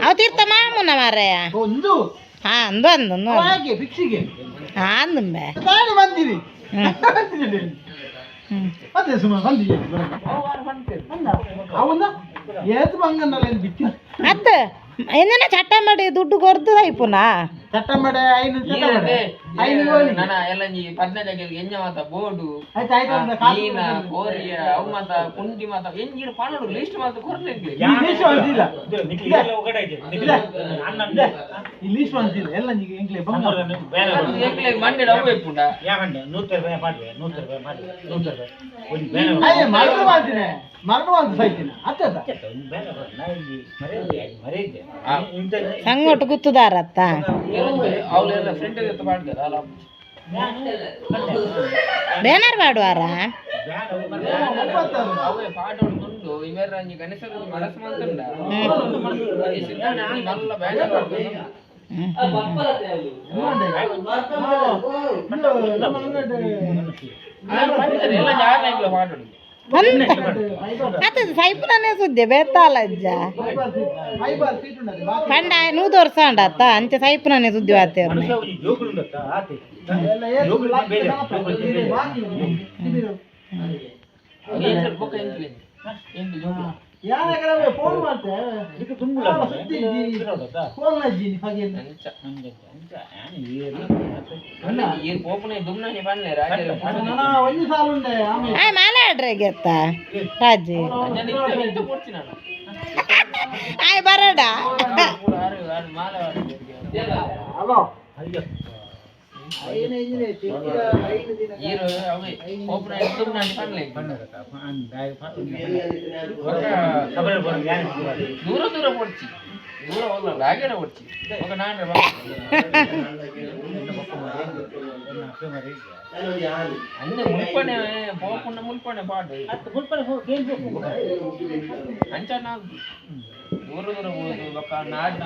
ಅವು ತೀರ್ಥ ಮಾಮೂನ ಮಾರಾಯ. ಒಂದು. ಹಾ, ಅಂದು ಅಂದು ಅಂದು. ಹಾಗೆ ಫಿಕ್ಸಿಗೆ. ಹಾ, ಅಂದುಂಬೆ. ತಾನೇ ಬಂದಿರಿ. ಹ್ಮ್ ಹ್ಮ್. ಅದೇ ಸುಮ್ಮನೆ ಬಂದಿದೆ. ಅವನ ಏತ್ ಬಂಗನ್ನಲ್ಲ ಬಿಚ್ಚು. ಅತ್ತ ಎಂದಿನ ಚಟ್ಟ ಮಾಡಿ ದುಡ್ಡು ಕೊರ್ದು ಐಪುನಾ? ಚಟ್ಟ ಮಾಡೆ ಐನು, ಚಟ್ಟ ಮಾಡೆ ಐನು ಗೋಲಿ. ನನ ಎಲ್ಲ ನೀ ಪದ್ನಜ ಎಂಜ ಮಾತ ಬೋಡು. ಆಯ್ತು ಆಯ್ತು ಅಂದ್ರೆ ಕಾಸು. ಮೀನ ಕೋರಿಯ ಅವು ಮಾತ ಕುಂಡಿ ಮಾತ ಎಂಜಿನ ಪನಡು ಲಿಸ್ಟ್ ಮಾತ ಕೊರ್ಲೆ. ಈ ಲೀಸ್ಟ್ ಬಂದಿಲ್ಲ. ಈ ಲೀಸ್ಟ್ ಬಂದಿಲ್ಲ ಎಲ್ಲ ನಿಗೆ ಎಂಕ್ಲೆ ಬಂಗ. ಎಂಗ್ಲೆ ಮಂಡೆಡ್ ಅವು ಇಪ್ಪುಂಡ. ಅಯ್ಯ ಮರಡು ಮಾಡ್ತೀನಿ, ಮರಡು ಅಂತ ಸೈತಿನ ಅತ್ತ. ಸಂಗೋಟು ಗುತ್ತುದಾರತ್ತ. ಅವಳೆಲ್ಲ ಫ್ರೆಂಡ್ ಜೊತೆ ಮಾಡ್ತಾರೆ ಅಲ್ಲ. ಬ್ಯಾನರ್ ಮಾಡುವಾರ? ಅವೇ ಪಾಠ ಉಂಟು ಇವೆರ ಅಂಜಿ ಗಣೇಶ ಮನಸ್ಸು ಮಂತುಂಡ ಸಿದ್ಧಾಂತ ಮಲ್ಲ ಬ್ಯಾನರ್. ಹ್ಮ್. ಎಲ್ಲ ಜಾಗ ಪಾಠ. ಅಂತ ಅತ್ತ ಸೈಪುನನೇ ಸುದ್ದಿ ಬೇತಾಲಜ್ಜ ಪಂಡ ನೂದು ವರ್ಷ ಉಂಡತ್ತ ಅಂಚೆ ಸೈಪುನನೇ ಸುದ್ದಿ ವಾತೇರ್ನೆ. ಬೊಕ್ಕ ಎಂಕ್ಲೆ ಎಂಕ್ಲೆ ಜೋಕುಲು. ಫೋನ್ ಮಾಡ್ತೆ ಫೋನ್ ಅಜ್ಜಿ ಫಗೇನ್. ಅಂಚ ಏನ್ ಪೋಪುನೆ ದುಮ್ನಾನಿ ಪನ್ಲೆ ರಾಜರ. ನನ್ನ ಒಂಜಿ ಸಾಲ ಉಂಡೆ ಆಮೇಲೆ. ಆಯ್ ಮಾಲೆ ಆಡ್ರೆ ಗೆತ್ತ ರಾಜಿ. ಇತ್ತು ಕೊಡ್ತೀನಿ ನಾನು. ಆಯ್ ಬರಡ. ಪೂರ ಆರು ಆರು ಮಾಲೆ ಹಲೋ ಐನು ಇಂಜಿನೆ ತಿಕ್ಕಿದ 5 ದಿನ. ಈರು ಅವೇ ಪೋಪುನೆ ದುಮ್ನಾನಿ ಪನ್ಲೆ ದೂರ ದೂರ ಪೊಡ್ಚಿ ದೂರ ಹೋಗಲ್ಲ ಲಾಗೇರ ಪೊಡ್ಚಿ ఒక ನಾನ್ ಅಂದೆ ಮುಲ್ಪನೆ ಪೋಪುನ ಮುಲ್ಪನೆ ಪಾಡು ಅಂಚ ನಾ ದೂರ ದೂರ ಹೋದು ಬೊಕ್ಕ ನಾಡ್.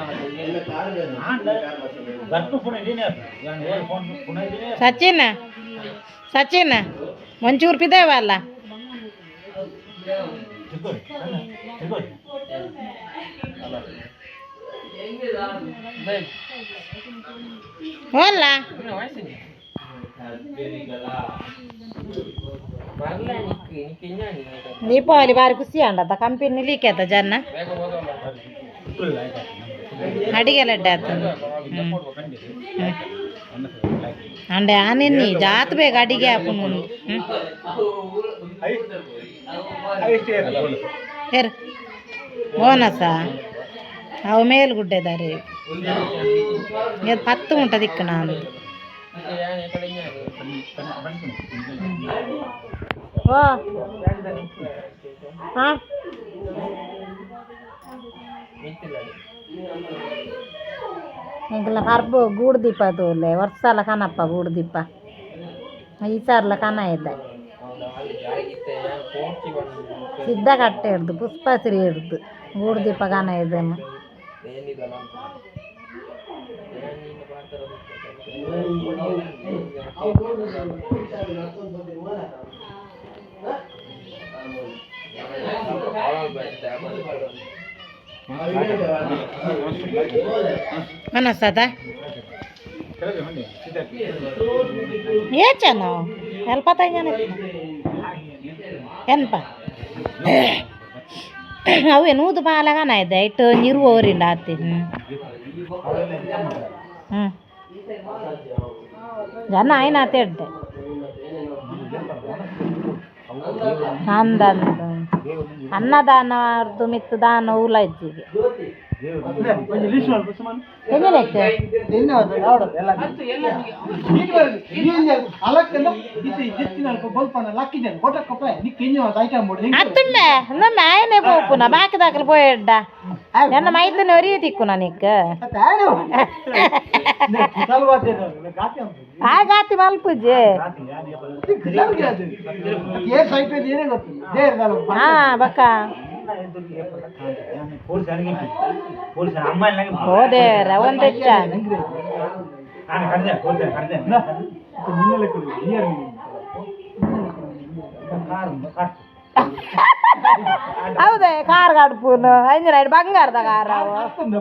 ಸಚಿನ್ ಸಚಿನ್ ಒಂಚೂರು ಪಿದೇವಲ್ಲ. ಹೋಲ್ಲ. ದೀಪಾವಳಿ ಬಾರಿ ಖುಷಿ ಅಂಡತ್ತ ಕಂಪನಿ ಲೀಕ್ ಆತ ಜನ ಅಡಿಗೆ ಲಡ್ಡೆ ಆತ ಅಂಡೆ ಆನೆನ್ನಿ ಜಾತ್ ಬೇಗ ಅಡಿಗೆ ಹಾಪುನು. ಹ್ಮ್ ಹೇರ್ ಬೋನಸ ಅವು ಮೇಲ್ಗುಡ್ಡೆದಾರೆ ಇದು ಪತ್ತು ಉಂಟ ದಿಕ್ಕು ನಾನು. ಓ ಹಾಂ ಎಂಕಲ್ನ ಪರ್ಬ ಗೂಡು ದೀಪ ತೂಲೆ ವರ್ಷಲ ಕನಪ್ಪ ಗೂಡು ದೀಪ ಈ ಸಾರ್ಲ ಕನ ಇದ್ದೆ ಸಿದ್ಧ ಕಟ್ಟೆ ಹಿಡ್ದು ಪುಷ್ಪಶ್ರೀ ಹಿಡ್ದು ಗೂಡು ದೀಪ ಕನ ಇದನ್ನು. ಮನಸ್ಸದ ಏಚ ನಾವು ಎಲ್ಪ ತಂಜನ ಎನ್ಪ ಅವು ನೂದು ಪಾಲಗನ ಇದೆ ಇಟ್ಟು ನೀರು ಓರಿಂಡ ಆತಿ. ಹ್ಞೂ ಹ್ಞೂ ಜನ ಆಯ್ನಾತೆ ಎಡ್ಡೆ ಅಂದ ಅನ್ನದಾನ ಅರ್ದು ಮಿತ್ತು ದಾನ ಉಲ ಇಜ್ಜಿಗೆ. ಒಂಜಿ ಲೀಸ್ಟ್ ಮಲ್ಪು ಸುಮನ್. ಎಂಜನೆಕ್? ಎಣ್ಣೆ ಅದು ಯಾವಡ ಎಲ್ಲ ಅಲಕ್ಕಂದ ಇತ್ತೆ ಜೆತ್ತಿನ ಅಲ್ಪ ಬಲ್ಪನ ಲಕ್ಕಿಜನ್ ಕೊಟ್ಟಕ್ಕಪ್ಪ ನಿಕ್ ಎಂಜ ಐಟಮ್ ಬೋಡು. ಅತ್ತುಮ್ಮೆ ನಮ್ಮ ಆಯನೆ ಪೋಪುನ ಬಾಕಿ ದಾಕಲು ಪೋಯೆಡ್ಡ ನನ್ನ ಮೈತನ ಒರಿಯ ತಿಕ್ಕುನ ನಿಕ್. ಆ ಗಾತಿ ಮಲ್ಪುಜೆ. ಏ ಸೈಟ್ ಏನೇ ಗೊತ್ತು ದೇರ್. ಹಾ ಬಕ್ಕ ಹೋದೇರ ಒಂದೆಚ್ಚ. ಹೌದೇ ಕಾರ್ ಕಡ್ಪುನು ಅಂಜಿನ ಬಂಗಾರದ ಕಾರ್ ಅವು.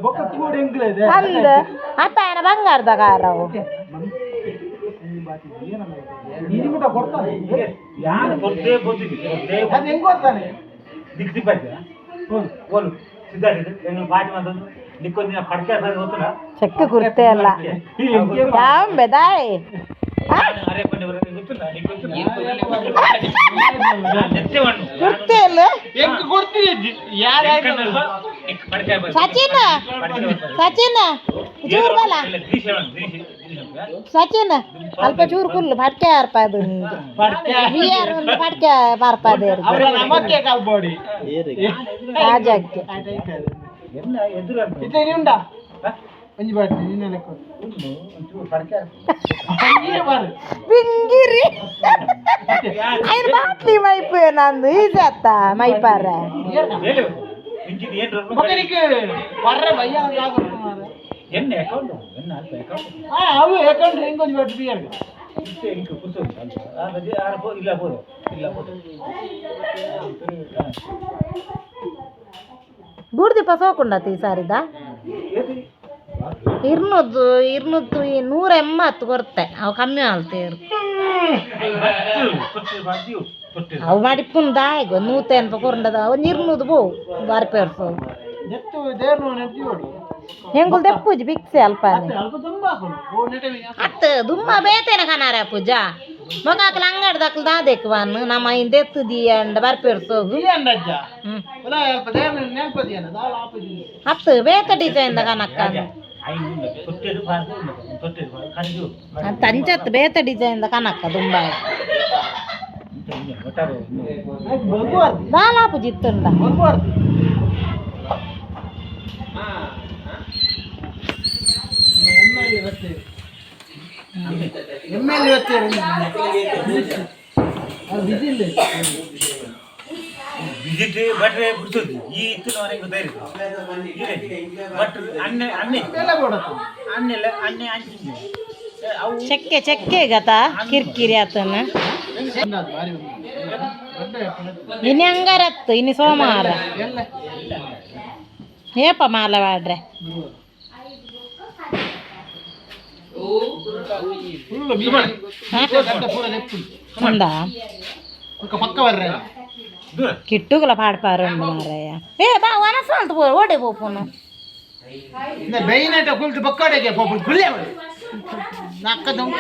ಬೊಕ್ಕ ತೂಡು ಎಂಕ್ಲೆ ಇದೆ. ಅಂದ್ ಅತ್ತ ಆಯನ ಬಂಗಾರದ ಕಾರ್ ಅವು. ನೀನು ಮುಟ ಕೊಡ್ತಾನೆ. ಯಾರು ಕೊಡ್ತೇ ಗೊತ್ತಿದೆ ಕೊಡ್ತೇ. ಅದು ಹೆಂಗ್ ಕೊಡ್ತಾನೆ? ದಿಕ್ ದಿಪ್ಪಾಯ್ತು ಓಲು ಸಿದ್ಧಾರ್ಥ ಎಂಗ್ಳು ಪಾಟಿ ಬಂದದ್ದು ನಿಕ್ಕೊಂದಿನ ಪಡ್ಕೆ ಗೊತ್ತಿಲ್ಲ. ಚೆಕ್ಕ ಕುರ್ತೆ ಅಲ್ಲ ಯಾವ ಬೆದಾಯ್. ಅರೆ ಬನ್ನಿ ಬರೋದು ಗೊತ್ತಿಲ್ಲ ನಿಕ್ ಗೊತ್ತಿಲ್ಲ ನೆತ್ತೆ ಮಣ್ಣು. ಕುರ್ತೆ ಅಲ್ಲ. ಹೆಂಗ್ ಕೊಡ್ತೀನಿ ಯಾರು? ನಿಕ್ ಪಡ್ಕೆ. ಸಚಿನ್, ಸಚಿನ್ ಚೂರು ಬಲ. ಸಚಿನ್ ಅಲ್ಪ ಚೂರು ಕುಲ್ಲು ಪಟ್ಕೆ ಆರ್ಪಾದು ನಿಂಗೆ ಬಿಯರ್ ಒಂದು ಪಟ್ಕೆ ಪಾರ್ಪಾದೆ. ಅವರ ನಮಕ್ಕೆ ಕಾಲ್ಬೋಡಿ. ರಾಜಕ್ಕೆ. ಎಲ್ಲ ಎದುರು. ಇತ್ತೆ ನೀ ಉಂಡಾ ಒಂಜಿ ಬಾಟಿ ನಿನ್ನೆ ಲೆಕ್ಕ. ನೀನೇ ಬಾರು. ಬಿಂಗಿರಿ ಐನ್ ಬಾಟ್ಲಿ ಮೈಪು ನಂದು ಈಜತ್ತ ಮೈಪಾರ. ಮಗನಿಗೆ ಬರ್ರೆ ಭಯ. ಎಣ್ಣೆ ಅಕೌಂಟ್ ಎಣ್ಣೆ ಅಲ್ಪ ಅಕೌಂಟ್. ಹಾ ಅವು ಅಕೌಂಟ್ ಹೆಂಗ್ ಒಂಜಿ ಬಾಟಿ ಬಿಯರ್. ಇಂಕ್ ಪುರ್ಸೊತ್ತು ಅಲ್ಪ ಇಲ್ಲ ಬೋದು ಇಲ್ಲ ಬೋದು. ಗೂಡ್ದೀಪ ಸೋಕುಂಡತಿ ಈ ಸಾರಿದ ಇರ್ನೂದು ಇರ್ನೂತ್ತು 180 ಕೊರ್ತೆ ಅವು ಕಮ್ಮಿ ಆಲ್ತೇರು. ಅವು ಮಡಿಪುನ್ ದಾಯಗ 180 ಕೊರಂಡದ ಒಂಜಿ ಇರ್ನೂದು ಬೋ ಬಾರಿ ಪೇರ್ಸು. ನೆತ್ತು ದೇರ್ನು ನೆತ್ತಿ. ಹೆಂಗುಲ್ ದೆಪ್ಪುಜಿ ಬಿಕ್ಸೆ ಅಲ್ಪಾನೆ. ಅಲ್ಪ ತುಂಬ ಹಾಕೊಂಡು ಓ ನೆಟೆ. ಅತ್ತ ದುಮ್ಮ ಬೇತೇನ ಕನಾರ ಪೂಜಾ ಮೊಗಾಕಲ ಅಂಗಡಿ ದಾಕಲ್ ದಾದೇಕ್ ವಾನ್ ನಮ್ಮ ಐನ್ ದೆತ್ತು ದಿಯಂಡ ಬರ್ಪೇರ್ಸೋಗು. ಅಂಡಜ್ಜ. ಹ್ಮ್. ಒಲ ಅಲ್ಪ ದೇರ್ನು ನೆನ್ಪದಿಯನ ದಾಲ ಆಪದಿ. ಅತ್ತು ಬೇತ ಡಿಸೈನ್ the ಕನಕ್ಕ. ತಂಚತ್ ಬೇತ ಡಿಸೈನ್ the ಕನಕ್ಕ ದುಂಬ. ಬಗುವರ್ದು. ದಾಲಾಪು ಜಿತ್ತುಂಡ. ಬಗುವರ್ದು. ಎಮ್ ಎಲ್ ಬರ್ತೇವೆ, ಎಮ್ ಎಲ್ ಬರ್ತೇವೆ. ಅದು ಬಿಸಿ ಇಲ್ಲ. ವಿಸಿಟ್ ಭಟ್ರೆ ಬಿಡ್ತದೆ ಈ ಇತ್ತಿನವರೆಗೆ ಧೈರ್ಯ ಭಟ್ರು ಅನ್ನೆ ಅನ್ನೆ. ಬೆಲೆ ಕೊಡತ್ತು. ಅನ್ನೆಲ್ಲ ಅನ್ನೆ ಅಂಚಿದ್ದೆ ಅವು. ಚೆಕ್ಕೆ ಚೆಕ್ಕೆ ಗತ ಕಿರ್ಕಿರಿ ಆತನ. ಅದು ಭಾರಿ ಉಂಟು. ದೊಡ್ಡ ವ್ಯಾಪಾರ. ಇನಿ ಅಂಗಾರತ್ತು ಇನಿ ಸೋಮವಾರ. ಎಲ್ಲ. ಏಪ ಮಾಲ ವಾಡ್ರೆ. ಫುಲ್ಲು ಗಡ್ಡ ಪೂರ ನೆಪ್ಪು. ಉಂಡಾ? ಪಕ್ಕ ಪಕ್ಕ ಬರ್ರೆ. ದೂರ. ಕಿಟ್ಟುಗುಲ ಪಾಡ್ಪಾರುಂಡು ಮಾರಾಯ ಏ ಬಾ ವನಸಂತ ಪೋ ಓಡೆ ಪೋಪುನು. ಬೇಯಿನಟ ಕುಲ್ತು ಬಕ್ಕಾಡೆಗೆ ಪೋಪು ಕುಲ್ಲೆ ನಕ್ಕ ದೊಂಕ.